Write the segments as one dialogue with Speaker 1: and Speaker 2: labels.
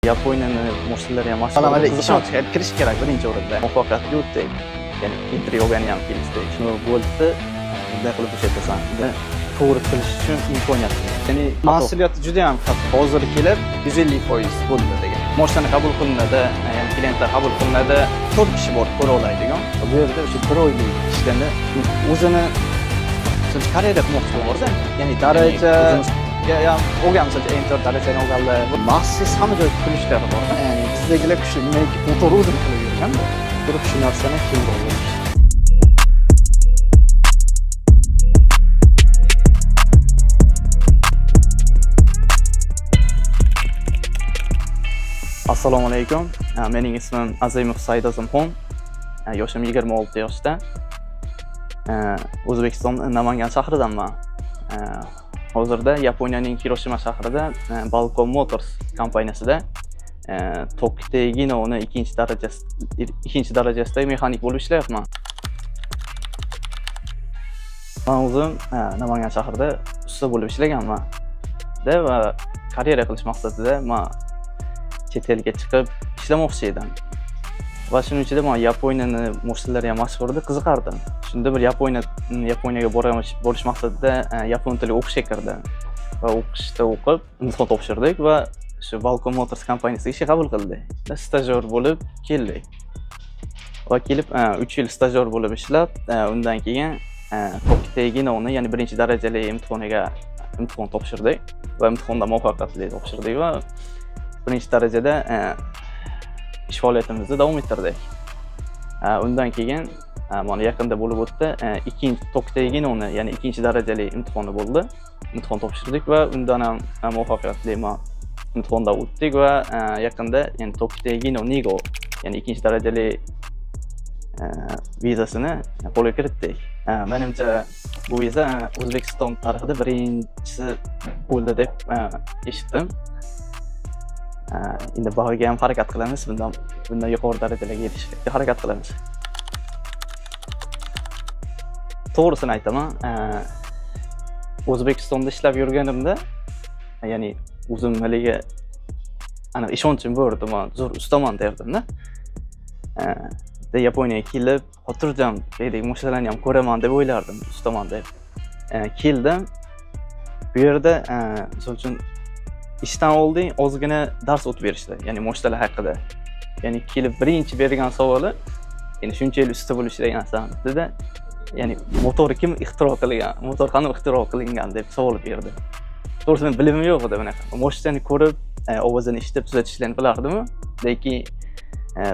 Speaker 1: Yaponiyani moshinalari ham mashhur.
Speaker 2: Mana ishonch kirish kerak birinchi o'rinda.
Speaker 1: Muvaffaqiyatli o'tdik. Ya'ni intervyu olgani ham kelishdik. Shuni bo'ldi. Bunday qilib bo'shatasan. To'g'ri qilish uchun imkoniyat.
Speaker 2: Ya'ni mas'uliyati juda ham katta. Hozir kelib 150% bo'ldi degan.
Speaker 1: Moshinani qabul qilinadi, ya'ni klientlar qabul qilinadi. 4 kishi bor ko'ra oladigan. Bu yerda o'sha bir oylik ishlarni
Speaker 2: O'zini masalan, karyera qilmoqchi borda. Ya'ni daraja ham olgan, masalan, M4 darajani olganlar. Maxsus hamma joyda kulishlari bor. Ya'ni bizdagilar kuchli, nimaiki motor o'zini qilib yurganda.
Speaker 3: Turib shu narsani kengroq bo'lish.
Speaker 1: Assalomu alaykum. Mening ismim Azimov Saidazimxon. Yoshim 26 yoshda. O'zbekiston Namangan shahridanman. Hozirda Yaponiyaning Hiroshima shahrida Balcom Motors kompaniyasida Tokteginoni ikkinchi darajasida mexanik bo'lib ishlayapman. Men o'zim Namangan shahrida usta bo'lib ishlaganman. Va karyera qilish maqsadida men chet elga chiqib ishlamoqchi edim. Va shuning ichida men Yaponiyani moshinalari ham mashhur edi, qiziqardim. Shunda bir Yaponiyaga borish maqsadida yapon tili o'qishga kirdim. Va o'qishda o'qib imtihon topshirdik va shu Balcom Motors kompaniyasiga ishga qabul qildi. Stajyor bo'lib keldik. Va kelib 3 yil stajyor bo'lib ishlab, undan keyin Tokteginoni, ya'ni birinchi darajali imtihoniga imtihon topshirdik va imtihonda muvaffaqiyatli topshirdik va birinchi darajada ish faoliyatimizni davom ettirdik. Undan keyin mana yaqinda bo'lib o'tdi, ikkinchi Tokteginoni, ya'ni ikkinchi darajali imtihoni bo'ldi. Imtihon topshirdik va undan ham muvaffaqiyatli imtihonda o'tdik va yaqinda, ya'ni Toktegino Nigo, ya'ni ikkinchi darajali vizasini qo'lga kiritdik. Menimcha bu viza O'zbekiston tarixida birinchisi bo'ldi deb eshitdim. Endi bag'iga ham harakat qilamiz, bundan yuqori darajalarga yetishga harakat qilamiz. To'g'risini aytaman, O'zbekistonda ishlab yurganimda, ya'ni o'zim haligi aniq ishonchim bor edi, men zo'r ustaman derdimda. Yaponiyaga kelib, xotirjam deylik, mashinalarni ham ko'raman deb o'ylardim, ustaman deb. Keldim. Bu yerda, misol uchun ishdan oldin ozgina dars o'tib berishdi, ya'ni mashinalar haqida. Ya'ni kelib birinchi bergan savoli, ya'ni shuncha yil usta bo'lib ishlagansan dedi. Ya'ni motor kim ixtiro qilgan, motor qanday ixtiro qilingan deb savol berdi. To'g'risi men bilimim yo'q edi bunaqa. Mashinani ko'rib, ovozini eshitib tuzatishlarni bilardim, lekin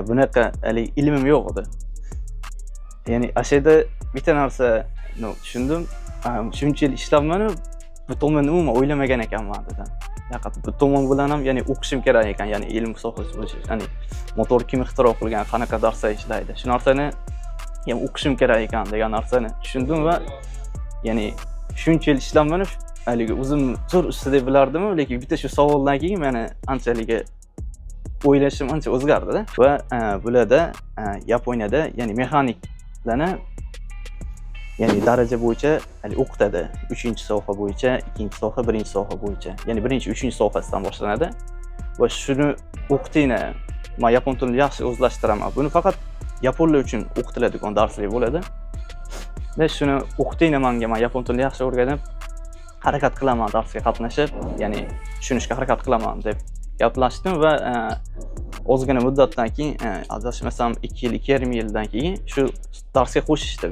Speaker 1: bunaqa haligi ilmim yo'q edi. Ya'ni o'sha yerda bitta narsa tushundim. Shuncha yil ishlabman, bu tomonni umuman o'ylamagan ekanman dedim. Faqat bu tomon bilan ham, ya'ni o'qishim kerak ekan, ya'ni ilm sohasi bo'yicha, ya'ni motor kim ixtiro qilgan, qanaqa darslar ishlaydi, shu narsani ham o'qishim kerak ekan degan narsani tushundim va ya'ni shuncha yil ishlabman, haligi o'zim zo'r usta deb bilardim, lekin bitta shu savoldan keyin meni ancha haligi o'ylashim ancha o'zgardida. Va bularda, Yaponiyada, ya'ni mexaniklarni, ya'ni daraja bo'yicha hali o'qitadi. 3 soha bo'yicha, 2 soha, 1 soha bo'yicha. Ya'ni birinchi, 3 sohasidan boshlanadi. Va shuni o'qitingni, men yapon tilini yaxshi o'zlashtiraman. Buni faqat yaponlar uchun o'qitiladigan darslik bo'ladi. Va shuni o'qitingni menga, men yapon tilini yaxshi o'rganib, harakat qilaman darsga qatnashib, ya'ni tushunishga harakat qilaman deb gaplashdim va ozgina muddatdan keyin, adashmasam 2 yil, ikki yarim yildan keyin shu darsga qo'shishdi.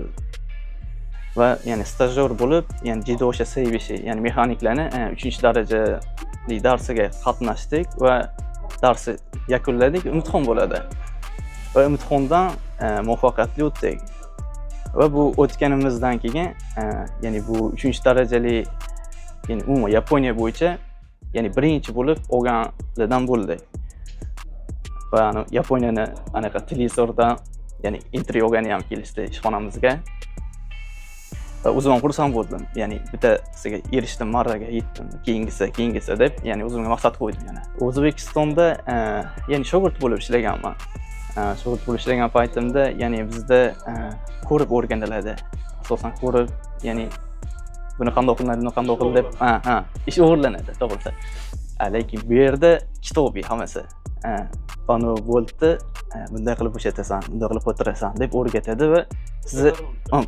Speaker 1: Va ya'ni stajyor bo'lib, ya'ni jidosha seibishi, ya'ni mexaniklarni 3 darajali darsiga qatnashdik va darsni yakunladik, imtihon bo'ladi. Va imtihondan muvaffaqiyatli o'tdik. Va bu o'tganimizdan keyin, ya'ni bu 3 darajali, ya'ni umuman Yaponiya bo'yicha, ya'ni birinchi bo'lib olganlardan bo'ldik. Va Yaponiyani anaqa televizordan, ya'ni intervyu olgani ham kelishdi ishxonamizga. Va o'zim ham xursand bo'ldim. Ya'ni bittasiga erishdim, marraga yetdim, keyingisi, keyingisi deb, ya'ni o'zimga maqsad qo'ydim yana. O'zbekistonda, ya'ni shogird bo'lib ishlaganman. Shogird bo'lib ishlagan paytimda, ya'ni bizda ko'rib o'rganiladi. Asosan ko'rib, ya'ni buni qanday qilinadi, buni qanday qildi deb, ha, ha, ish o'g'irlanadi, to'g'risi. Lekin bu yerda kitobiy hammasi. Mana boltni bunday qilib bo'shatasan, bunday qilib o'tirasan deb o'rgatadi va sizni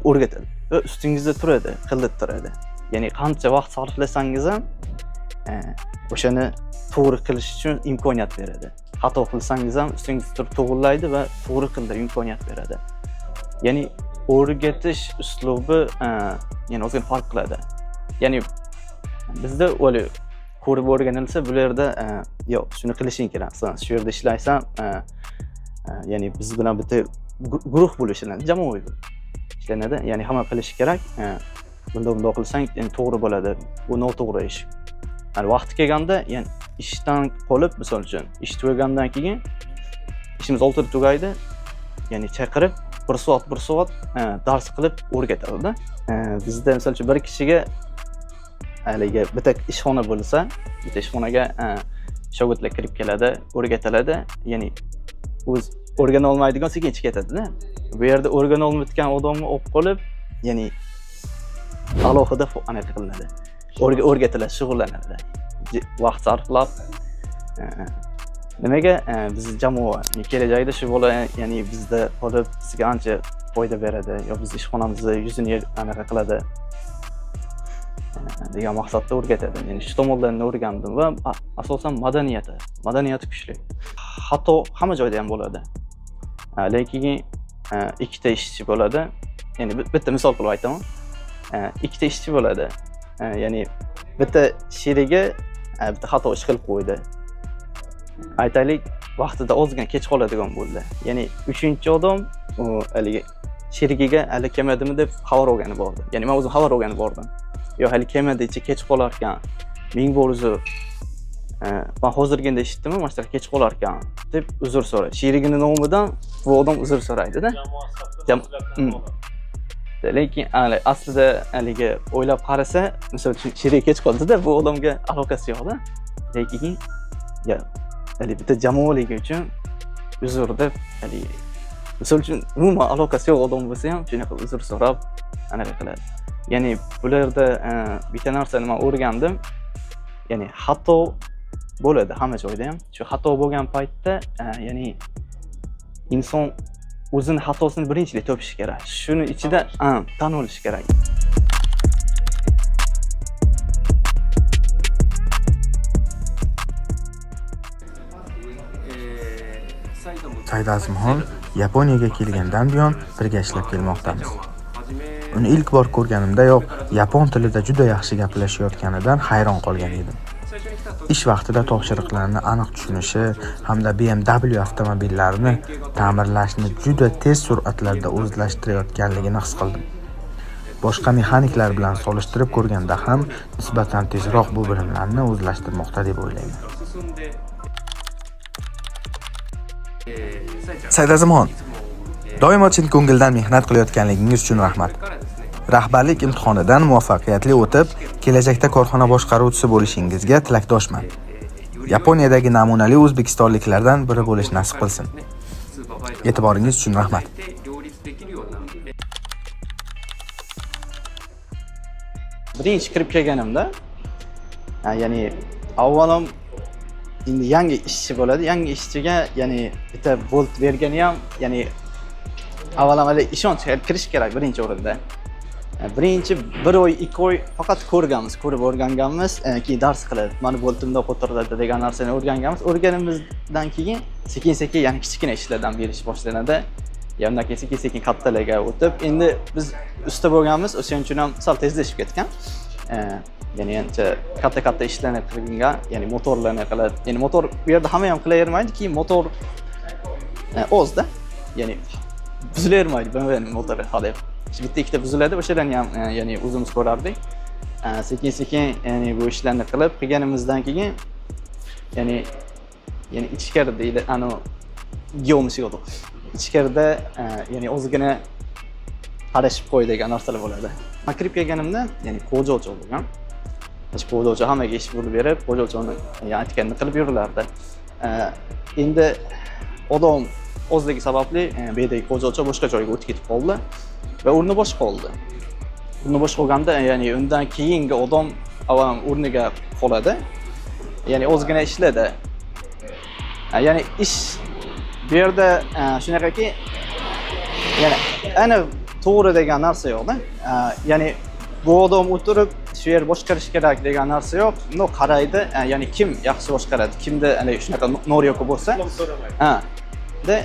Speaker 1: o'rgatadi va ustingizda turadi, qilib turadi. Ya'ni qancha vaqt sarflasangiz ham o'shani to'g'ri qilish uchun imkoniyat beradi. Xato qilsangiz ham ustingizda turib to'g'rilaydi va to'g'ri qildirib imkoniyat beradi. Ya'ni o'rgatish uslubi ya'ni ozgina farq qiladi. Ya'ni bizda o'li ko'rib o'rganilsa, bu yerda yo'q, shuni qilishing kerak. Sen shu yerda ishlaysan, ya'ni biz bilan bitta guruh bo'lib ishlanadi, jamoaviy bo'lib ishlanadi. Ya'ni hamma qilishi kerak. Bunda bundoq qilsang, ya'ni to'g'ri bo'ladi. Bu noto'g'ri ish. Ya'ni vaqti kelganda, ya'ni ishdan qolib, misol uchun, ish tugagandan keyin ishimiz 6da tugaydi. Ya'ni chaqirib 1 soat 1 soat dars qilib o'rgatadi-da. Bizda misol uchun bir kishiga haligi bitta ishxona bo'lsa, bitta ishxonaga shogirdlar kirib keladi, o'rgatiladi. Ya'ni o'z o'rgana olmaydigan sekin chiqib ketadi-da. Bu yerda o'rgana olmayotgan odamni olib qolib, ya'ni alohida anaqa qilinadi. O'rgatiladi, shug'ullanadi. Vaqt sarflab nimaga biz jamoa kelajakda shu bola ya'ni bizda qolib bizga ancha foyda beradi yo biz ishxonamizni yuzini anaqa qiladi degan maqsadda o'rgatadi. Ya'ni shu tomonlarni o'rgandim va asosan madaniyati kuchli. Xato hamma joyda ham bo'ladi. Lekin ikkita ishchi bo'ladi. Ya'ni bitta misol qilib aytaman. Ikkita ishchi bo'ladi. Ya'ni bitta sherigi bitta xato ish qilib qo'ydi. Aytaylik, vaqtida ozgina kech qoladigan bo'ldi. Ya'ni uchinchi odam u haligi sherigiga hali kelmadimi deb xabar olgani bordi. Ya'ni men o'zim xabar olgani bordim. Yo hali kelmadi, ichi kech qolar ekan. Ming bor uzr. Men hozirgina eshitdim, mana shunaqa kech qolar ekan deb uzr so'raydi. Sherigini nomidan bu odam uzr so'raydi-da. Lekin aslida haligi o'ylab qarasa, misol uchun sherigi kech qoldi-da, bu odamga aloqasi yo'q-da. Lekin ya haligi bitta jamoaligi uchun uzr deb haligi misol uchun umuman aloqasi yo'q odam bo'lsa ham shunaqa uzr so'rab anaqa qiladi. Ya'ni bularda bitta narsani men o'rgandim. Ya'ni xato bo'ladi hamma joyda ham. Shu xato bo'lgan paytda ya'ni inson o'zini xatosini birinchilik topishi kerak. Shuni ichida tan olish kerak.
Speaker 4: Saidazimxon Yaponiyaga kelgandan buyon birga ishlab kelmoqdamiz. Uni ilk bor ko'rganimdayoq yapon tilida juda yaxshi gaplashayotganidan hayron qolgan edim. Ish vaqtida topshiriqlarni aniq tushunishi hamda BMW avtomobillarini ta'mirlashni juda tez sur'atlarda o'zlashtirayotganligini his qildim. Boshqa mexaniklar bilan solishtirib ko'rganda ham nisbatan tezroq bu bilimlarni o'zlashtirmoqda deb o'ylayman. Saidazimxon, doimo chin ko'ngildan mehnat qilayotganligingiz uchun rahmat. Rahbarlik imtihonidan muvaffaqiyatli o'tib, kelajakda korxona boshqaruvchisi bo'lishingizga tilakdoshman. Yaponiyadagi namunali o'zbekistonliklardan biri bo'lish nasib qilsin. E'tiboringiz uchun rahmat.
Speaker 1: Birinchi kirib kelganimda, ya'ni avvalom endi yangi ishchi bo'ladi. Yangi ishchiga ya'ni bitta bolt bergani ham, ya'ni avvalom hali ishonch kirish kerak birinchi o'rinda. Birinchi 1 oy, 2 oy faqat ko'rganmiz, ko'rib o'rganganmiz, keyin dars qilib, mana boltimda o'tiriladi degan narsani o'rganganmiz. O'rganimizdan keyin sekin-sekin ya'ni kichkina ishlardan berish boshlanadi. Undan keyin sekin-sekin kattalarga o'tib, endi biz usta bo'lganmiz, o'shaning uchun ham sal tezlashib ketgan. Ya'ni ancha katta-katta ishlarni qilgan, ya'ni motorlarni qilib, ya'ni motor bu yerda hamma ham qilavermaydi, keyin motor ozda, ya'ni buzilavermaydi BMW motori hali. Bitta ikkita buziladi, o'shalarni ham ya'ni o'zimiz ko'rardik. Sekin-sekin ya'ni bu ishlarni qilib qilganimizdan keyin ya'ni ichkarida deydi, ano geomisi yo'q. Ichkarida ya'ni ozgina qarashib qo'y degan narsalar bo'ladi. Men kirib kelganimda, ya'ni qo'jo'cha bo'lgan. Shu qo'jo'cha hammaga ish bo'lib berib, qo'jo'chani aytganini qilib yurilardi. Endi odam ozligi sababli bu yerdagi qo'jo'cha boshqa joyga o'tib ketib qoldi va o'rni bo'sh qoldi. O'rni bo'sh qolganda, ya'ni undan keyingi odam avval o'rniga qoladi. Ya'ni ozgina ishladi. Ya'ni ish bu yerda shunaqaki, ya'ni aniq to'g'ri degan narsa yo'qda. Ya'ni bu odam o'tirib shu yer boshqarish kerak degan narsa yo'q. Bundoq qaraydi, ya'ni kim yaxshi boshqaradi, kimda haligi shunaqa 能力 bo'lsa,
Speaker 5: Pul so'ramaydi.
Speaker 1: Ha. De,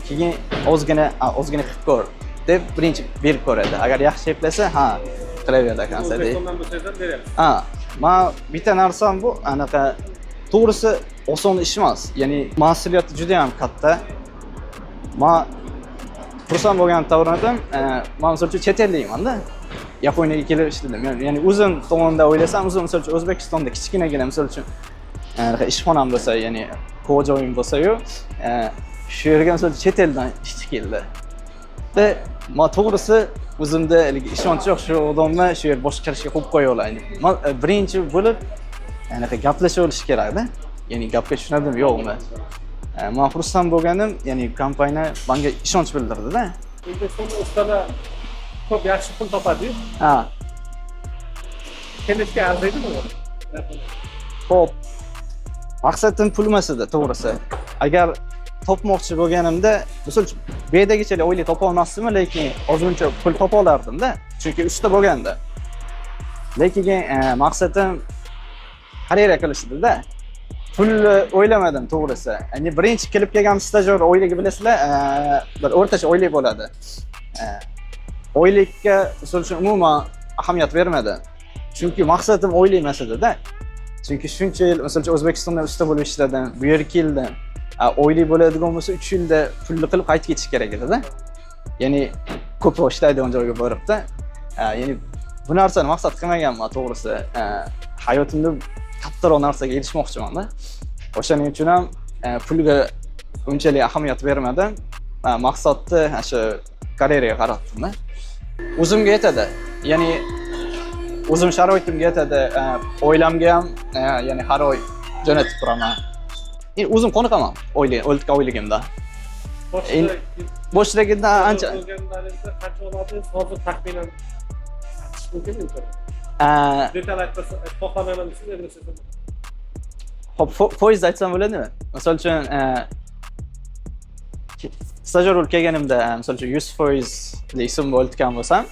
Speaker 1: keyin ozgina ozgina qilib ko'r deb birinchi berib ko'radi. Agar yaxshi eplasa, ha, qilaveradi ekansan deydi.
Speaker 5: O'zbekistondan bo'lsangiz ham beramiz.
Speaker 1: Ha, man bitta narsam bu anaqa, to'g'risi oson ish emas. Ya'ni mas'uliyati juda ham katta. Man xursand bo'lgan tomondan, man misol uchun chet ellikmanda. Yaponiyaga kelib ishladim. Ya'ni o'zim tomondan o'ylasam, o'zim misol uchun O'zbekistonda kichkinagina misol uchun anaqa ishxonam bo'lsa, ya'ni joyim bo'lsa-yu, shu yerga misol uchun chet eldan ishchi keldi. De, man to'g'risi o'zimda haligi ishonch yo'q, shu odamni shu yer boshqarishga qo'yib qo'ya olaylik. Man birinchi bo'lib anaqa gaplashib olish kerakda. Ya'ni gapga tushunadimi, yo'qmi? Man xursand bo'lganim, ya'ni kompaniya menga ishonch bildirdida.
Speaker 5: O'zbekistonda ustalar ko'p yaxshi pul topadi-yu.
Speaker 1: Ha,
Speaker 5: Kelishga arziydimi u?
Speaker 1: Xo'p. Maqsadim pul emas edi, to'g'risi. Agar topmoqchi bo'lganimda, misol uchun, bu yerdagichalik oylik topa olmasdim, lekin ozmuncha pul topa olardim-da. Chunki usta bo'lganda. Lekin maqsadim karyera qilish edi-da. Pulni o'ylamadim, to'g'risi. Ya'ni birinchi kelib kelgan stajyor oyligi bilasizlar, bir o'rtacha oylik bo'ladi. Oylikka misol uchun umuman ahamiyat bermadi. Chunki maqsadim oylik emas edi-da. Chunki shuncha yil misol uchun O'zbekistonda usta bo'lib ishladim, bu yerga keldim. Oylik bo'ladigan bo'lsa 3 yilda pulli qilib qaytib ketish kerak edi-da. Ya'ni ko'proq ishlaydigan joyga borib-da. Ya'ni bu narsani maqsad qilmaganman, to'g'risi. Hayotimda kattaroq narsaga erishmoqchiman-da. O'shaning uchun ham pulga unchalik ahamiyat bermadim. Maqsadni shu karyeraga qaratdim-da. O'zimga yetadi. Ya'ni o'zim sharoitimga yetadi, oilamga ham ya'ni har oy jo'natib turaman. Endi o'zim qoniqaman oylik, o'ltka oyligimda.
Speaker 5: Boshida
Speaker 1: Boshligidan ancha
Speaker 5: bo'lganlaringizda qancha olardingiz? Hozir taxminan aytish mumkinmi? Detal aytmasa, xohlamaman desangiz, aytmasangiz ham.
Speaker 1: Hop, foiz aytsam bo'ladimi? Misol uchun, stajyor bo'lib kelganimda, misol uchun 100% summa o'ltgan bo'lsam,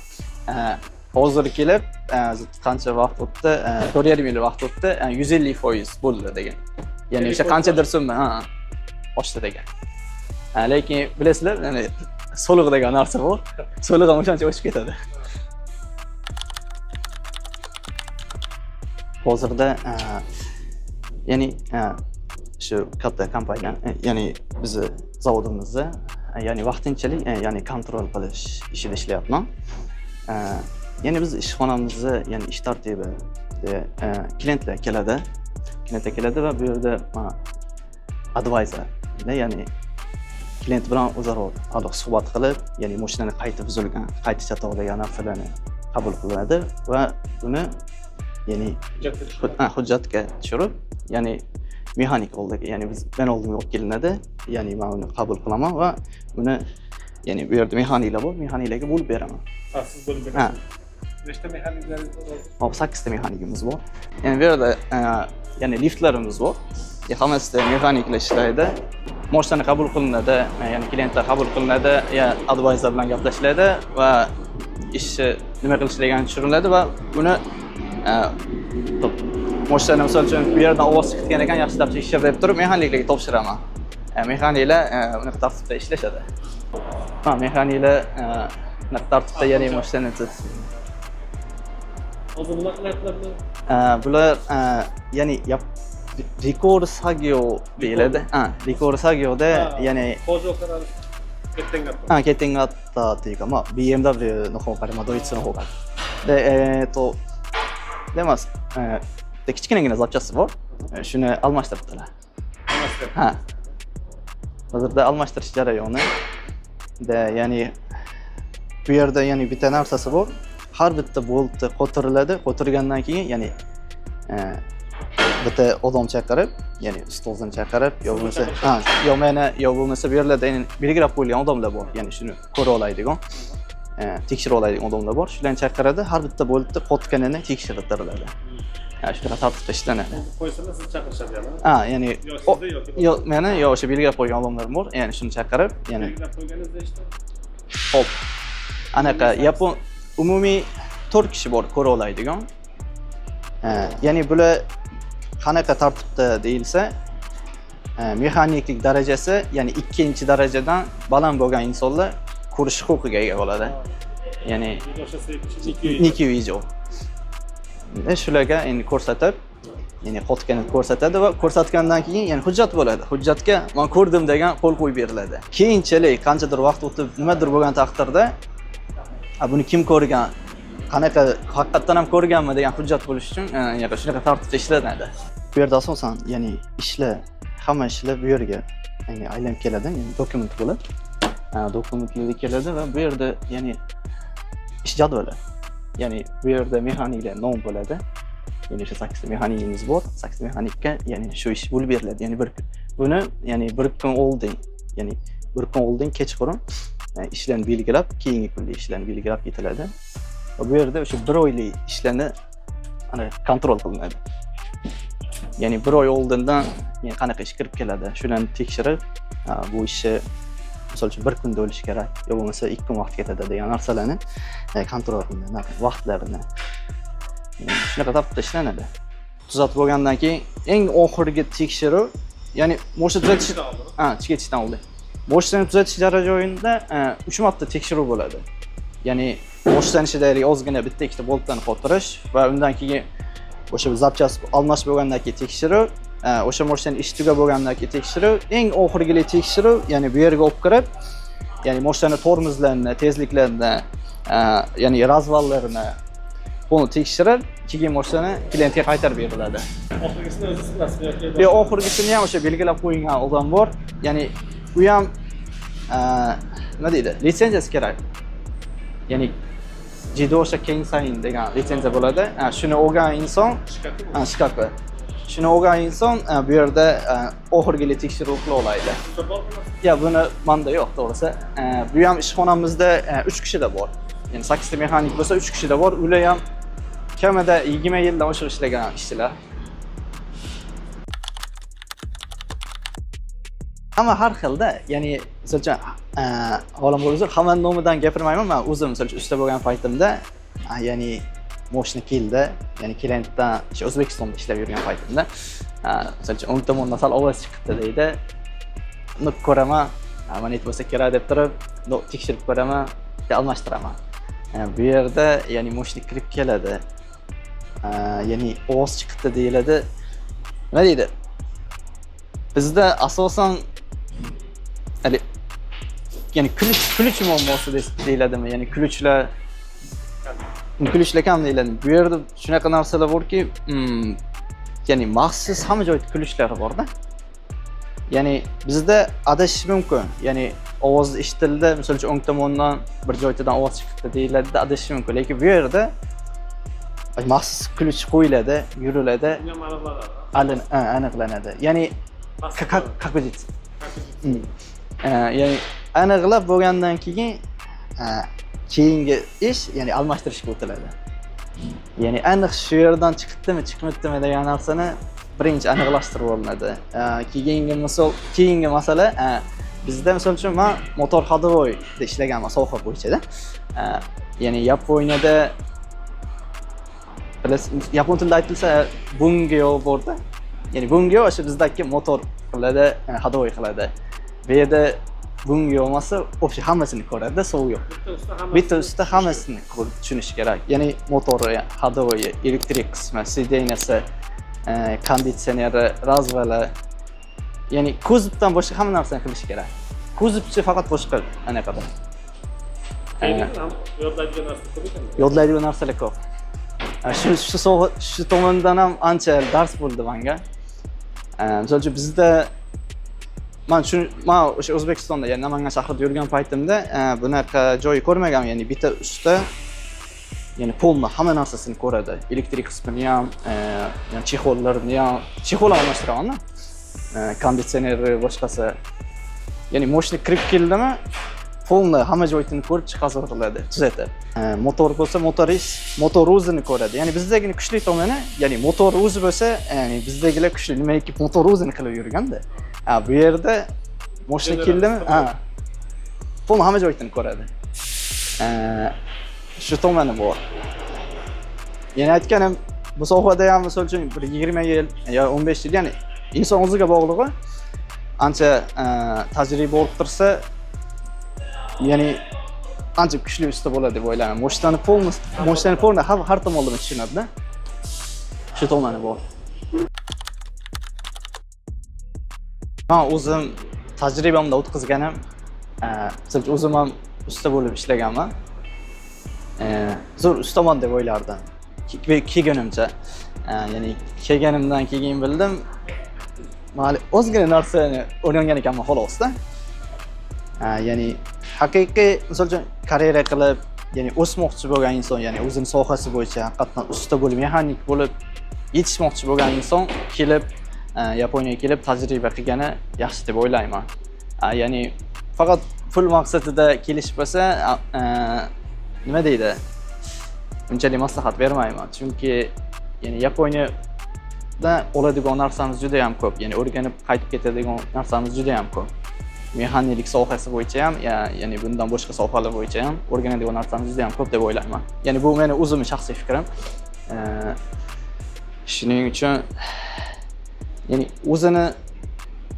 Speaker 1: hozir kelib, qancha vaqt o'tdi? 4,5 yil vaqt o'tdi, 150% bo'ldi degan. Ya'ni o'sha
Speaker 5: 50%
Speaker 1: qanchadir summa, ha, oshdi degan. Lekin bilasizlar, ya'ni soliq degan narsa bor. Soliq ham o'shancha oshib ketadi. Hozirda ya'ni shu katta kompaniya, ya'ni bizni zavodimizda, ya'ni vaqtinchalik, ya'ni kontrol qilish ishida ishlayapman. Ya'ni biz ishxonamizni, ya'ni ish tartibi, klientlar keladi. Klientlar keladi va bu yerda mana advisor, ya'ni klient bilan o'zaro aloqa suhbat qilib, ya'ni mashinani qayta buzilgan, qayta chatoq degan narsalarni qabul qilinadi va uni ya'ni
Speaker 5: Hujjatga tushiradi.
Speaker 1: Hujjatga tushirib, ya'ni mexanik oldiga, ya'ni biz men oldimga olib kelinadi, ya'ni men uni qabul qilaman va uni ya'ni bu yerda mexaniklar bor, mexaniklarga bo'lib beraman.
Speaker 5: Ha, siz bo'lib
Speaker 1: Ha.
Speaker 5: berasiz. Nechta mexaniklaringiz bor hozir?
Speaker 1: Hop, 8 ta mexanikimiz bor. Ya'ni bu yerda ya'ni liftlarimiz bor. Hammasida mexaniklar ishlaydi. Mashinani qabul qilinadi, ya'ni klientlar qabul qilinadi, ya advisor bilan gaplashiladi va ishni nima qilish tushiriladi va uni mashinani misol uchun bu yerdan ovoz chiqayotgan ekan, yaxshilab tekshir deb turib mexaniklarga topshiraman. Mexaniklar unaqa tartibda ishlashadi. Ha, mexaniklar unaqa tartibda, ya'ni mashinani
Speaker 5: Hozir nima qilyaptilar bular?
Speaker 1: Bular ya'ni リコール作業 deyiladi. Ha, リコール作業で
Speaker 5: Ha.
Speaker 1: ya'ni
Speaker 5: 工場から欠点があった。
Speaker 1: あ、欠点があったっていうか、まあ、BMW の方から、まあ、ドイツの方から。で、で、まあ、でkichkinagina zapchasti bor. Shuni almashtiribdilar.
Speaker 5: Almashtiryapti.
Speaker 1: Ha. Hozirda almashtirish jarayoni. De, ya'ni bu yerda ya'ni bitta narsasi bor. Har bitta boltni qotiriladi. Qotirgandan keyin ya'ni bitta odam chaqirib, ya'ni ustozini chaqirib, yo bo'lmasa, ha, yo meni, yo bo'lmasa bu yerlarda ya'ni belgilab qo'yilgan odamlar bor. Ya'ni shuni ko'ra oladigan, tekshira oladigan odamlar bor. Shularni chaqiradi, har bitta boltni qotganini tekshirib turiladi. Shunaqa tartibda ishlanadi.
Speaker 5: Qo'ysalar sizni chaqirishadi yana.
Speaker 1: Ha, ya'ni
Speaker 5: Yo sizda yoki
Speaker 1: yo meni, yo o'sha belgilab qo'ygan odamlar bor, ya'ni shuni chaqirib, ya'ni
Speaker 5: belgilab qo'yganingiz nechta?
Speaker 1: Hop. Anaqa yapon umumiy 4 kishi bor ko'ra oladigan. Ya'ni bular qanaqa tartibda deyilsa, mexaniklik darajasi, ya'ni 2-darajadan baland bo'lgan insonlar ko'rish huquqiga ega bo'ladi. Ya'ni 2 ijo. Shularga endi ko'rsatib, ya'ni qotganini ko'rsatadi va ko'rsatgandan keyin ya'ni hujjat bo'ladi. Hujjatga men ko'rdim degan qo'l qo'yib beriladi. Keyinchalik qanchadir vaqt o'tib nimadir bo'lgan taqdirda, buni kim ko'rgan, qanaqa haqiqatdan ham ko'rganmi degan hujjat bo'lishi uchun ya'ni shunaqa tartibda ishlanadi. Bu yerda asosan, ya'ni ishlar, hamma ishlar bu yerga, ya'ni aylanib keladi, ya'ni dokument bo'lib, dokumentlar keladi va bu yerda ya'ni ish jadvali. Ya'ni bu yerda mexaniklar nom bo'ladi. Ya'ni o'sha 8 ta mexanikimiz bor, 8 ta mexanikka ya'ni shu ish bo'lib beriladi. Ya'ni bir kun. Buni ya'ni bir kun oldin, ya'ni bir kun oldin kechqurun ishlarni belgilab, keyingi kunlik ishlarni belgilab ketiladi. Va bu yerda o'sha bir oylik ishlarni ana kontrol qilinadi. Ya'ni bir oy oldindan ya'ni qanaqa ish kirib keladi, shularni tekshirib, bu ishni misol uchun bir kunda o'lishi kerak, yo bo'lmasa 2 kun vaqt ketadi degan narsalarni kontrol qilinadi, vaqtlarini. Shunaqa tartibda ishlanadi. Tuzatib bo'lgandan keyin eng oxirgi tekshiruv, ya'ni moshina tuzatish, ha, ketishdan oldin. Moshinani tuzatish jarayonida 3 marta tekshiruv bo'ladi. Ya'ni moshinani ichidagi ozgina bitta ikkita boltdan qotirish va undan keyin o'sha zapchast almashib bo'lgandan keyin tekshiruv, o'sha moshinani ishi tugab bo'lgandan keyin tekshiruv, eng oxirgi tekshiruv, ya'ni bu yerga olib kirib, ya'ni moshinani tormozlarini, tezliklarini, ya'ni razvallarini buni tekshirib, keyin moshinani klientga qaytarib beriladi.
Speaker 5: Oxirgisini o'zingiz qilasizmi yoki?
Speaker 1: Yo'q, oxirgisini ham o'sha belgilab qo'yilgan odam bor. Ya'ni u ham nima deydi? Litsenziyasi kerak. Ya'ni Jidosha Kensain degan litsenziya bo'ladi. Shuni olgan inson, shikaku. Shuni olgan inson bu yerda oxirgi tekshiruv qila oladi. Ya buni menda yo'q, to'g'risi. Bu ham ishxonamizda 3 kishida bor. Ya'ni 8 ta mexanik bo'lsa 3 kishida bor. Ular ham kamida 20 yildan oshiq ishlagan ishchilar. Hamma har xilda, ya'ni misol uchun, olamga uzr, hamma nomidan gapirmayman, men o'zim misol uchun usta bo'lgan paytimda, ya'ni moshina keldi, ya'ni klientdan o'sha O'zbekistonda ishlab yurgan paytimda, misol uchun o'ng tomondan sal ovoz chiqibdi deydi. Uni ko'raman, mana aytib bo'lsa kerak deb turib, tekshirib ko'raman, almashtiraman. Bu yerda, ya'ni moshina kirib keladi. Ya'ni ovoz chiqibdi deyiladi. Nima deydi? Bizda asosan hali, ya'ni kulich muammosi deyiladimi? Ya'ni kulichlar kam deyiladi. Bu yerda shunaqa narsalar borki, ya'ni maxsus hamma joyda kulichlar borda. Ya'ni bizda adashish mumkin. Ya'ni ovoz eshitildi, misol uchun o'ng tomondan bir joydan ovoz chiqibdi deyiladi, adashish mumkin. Lekin bu yerda maxsus kulich qo'yiladi, yuriladi, aniqlanadi. Ya'ni ya'ni aniqlab bo'lgandan keyin keyingi ish, ya'ni almashtirishga o'tiladi. Ya'ni aniq shu yerdan chiqibdimi, chiqmabdimi degan narsani birinchi aniqlashtirib olinadi. Keyingi misol, keyingi masala, bizda misol uchun men motor ходовойda ishlaganman soha bo'yicha-da. Ya'ni Yaponiyada bilasiz, yapon tilida aytilsa bungyo borda. Ya'ni bungyo o'sha bizdagi motor qiladi, ходовой qiladi. Bu yerda bungyo bo'lmasa, общий hammasini ko'radi, sovuq yo'q. Bitta usta hammasini ko'rib tushunishi kerak. Ya'ni motori, ходовой, elektrik qismi, сиденьяsi, konditsioneri, развали. Ya'ni kuzovdan boshqa hamma narsani qilish kerak. Kuzovchi faqat boshqa anaqada.
Speaker 5: Yodlaydigan narsa ko'p ekan.
Speaker 1: Yodlaydigan narsalar ko'p. Shu tomondan ham ancha dars bo'ldi menga. Misol uchun bizda man shu, man o'sha O'zbekistonda, ya'ni Namangan shahrida yurgan paytimda bunaqa joyi ko'rmaganman. Ya'ni bitta usta, ya'ni polni hamma narsasini ko'radi. Elektrik qismini ham, ya'ni chexollarini ham, chexol almashtiraman-da. Konditsioneri boshqasi. Ya'ni moshina kirib keldimi, Полный hamma joyini ko'rib chiqazaveradi, tuzatib. Motor bo'lsa, motorist motor o'zini ko'radi. Ya'ni bizdagini kuchli tomoni, ya'ni motor o'zi bo'lsa, ya'ni bizdagilar kuchli, nimaki motor o'zini qilib yurganda. Ha, bu yerda moshina keldimi? Ha. Полный hamma joyini ko'radi. Shu tomoni bor. Ya'ni aytganim, bu sohada ham, misol uchun, bir 20 yil yo 15 yil, ya'ni inson o'ziga bog'lig'i, ancha tajriba orttirsa, ya'ni ancha kuchli usta bo'ladi deb o'ylayman. Moshinani полный har tomonlama tushunadi-da. Shu tomoni bor. Man o'zim tajribamda o'tkazganim, misol uchun, o'zim ham usta bo'lib ishlaganman. Zo'r ustaman deb o'ylardim. Kelgunimcha. Ya'ni kelganimdan keyin bildim, man hali ozgina narsani o'rgangan ekanman xolosda. Ya'ni haqiqiy, misol uchun, karyera qilib, ya'ni o'smoqchi bo'lgan inson, ya'ni o'zini sohasi bo'yicha haqiqatdan usta bo'lib, mexanik bo'lib yetishmoqchi bo'lgan inson kelib, Yaponiyaga kelib tajriba qilgani yaxshi deb o'ylayman. Ya'ni faqat pul maqsadida kelish bo'lsa, nima deydi? Unchalik maslahat bermayman. Chunki ya'ni Yaponiyada oladigan narsamiz juda ham ko'p. Ya'ni o'rganib qaytib ketadigan narsamiz juda ham ko'p. Mexaniklik sohasi bo'yicha ham, ya'ni bundan boshqa sohalar bo'yicha ham o'rganadigan narsamiz juda ham ko'p deb o'ylayman. Ya'ni bu meni o'zimni shaxsiy fikrim. Shuning uchun ya'ni o'zini,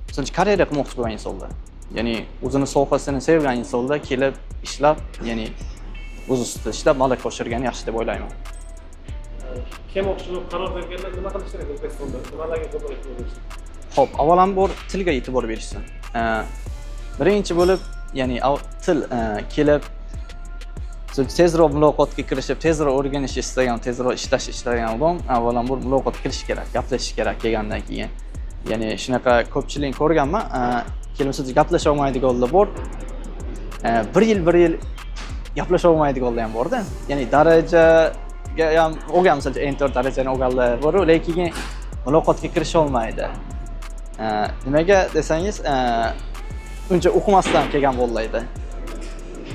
Speaker 1: misol uchun, karyera qilmoqchi bo'lgan insonlar, ya'ni o'zini sohasini sevgan insonlar kelib ishlab, ya'ni o'z ustida ishlab malaka oshirgani yaxshi deb o'ylayman.
Speaker 5: Kelmoqchi bo'lib qaror berganlar nima qilish kerak O'zbekistonda? Nimalarga ko'proq e'tibor berish?
Speaker 1: Xo'p, avvalambor tilga e'tibor berishsin. Birinchi bo'lib, ya'ni til, kelib tezroq muloqotga kirishib, tezroq o'rganish istagan, tezroq ishlash istagan odam avvalambor muloqotga kirish kerak, gaplashish kerak kelgandan keyin. Ya'ni shunaqa ko'pchilikni ko'rganman, kelmasa gaplasha olmaydiganlar bor. Bir yil, bir yil gaplasha olmaydiganlar ham borda. Ya'ni darajaga ham olgan, misol uchun, N4 darajani olganlar bor, lekin muloqotga kirisha olmaydi. Nimaga desangiz, uncha o'qimasdan kelgan bolalar.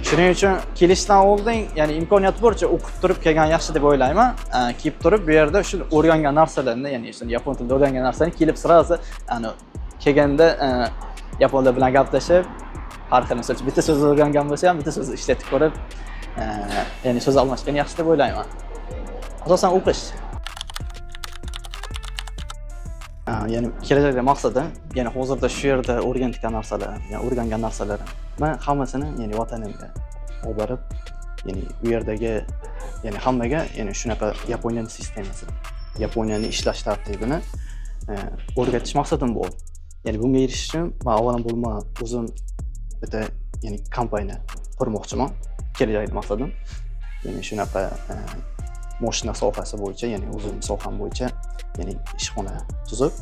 Speaker 1: Shuning uchun kelishdan oldin, ya'ni imkoniyat boricha o'qib turib kelgan yaxshi deb o'ylayman. Kelib turib bu yerda shu o'rgangan narsalarni, ya'ni shu yapon tilida o'rgangan narsani kelib сразу ani kelganda yaponlar bilan gaplashib, har xil, misol uchun, bitta so'z o'rgangan bo'lsa ham, bitta so'zni ishlatib ko'rib, ya'ni so'z almashgan yaxshi deb o'ylayman. Asosan o'qish. Ya'ni kelajakda maqsadim, ya'ni hozirda shu yerda o'rgangan narsalar, ya'ni o'rgangan narsalarim, man hammasini, ya'ni vatanimga olib borib, ya'ni u yerdagi, ya'ni hammaga, ya'ni shunaqa Yaponiyani sistemasi, Yaponiyani ishlash tartibini o'rgatish maqsadim bor. Ya'ni bunga erishish uchun man avvalambor man o'zim bitta, ya'ni kompaniya qurmoqchiman. Kelajakda maqsadim, ya'ni shunaqa moshina sohasi bo'yicha, ya'ni o'zim soham bo'yicha, ya'ni ishxona tuzib,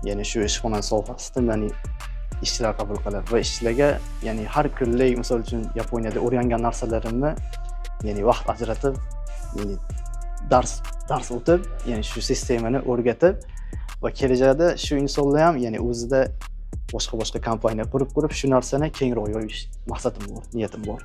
Speaker 1: ya'ni shu ishxona sohasida, ya'ni ishchilar qabul qilib va ishchilarga, ya'ni har kunlik, misol uchun, Yaponiyada o'rgangan narsalarimni, ya'ni vaqt ajratib, ya'ni dars o'tib, ya'ni shu sistemani o'rgatib va kelajakda shu insonlar ham, ya'ni o'zida boshqa boshqa kompaniya qurib, shu narsani kengroq yoyish maqsadim bor, niyatim bor.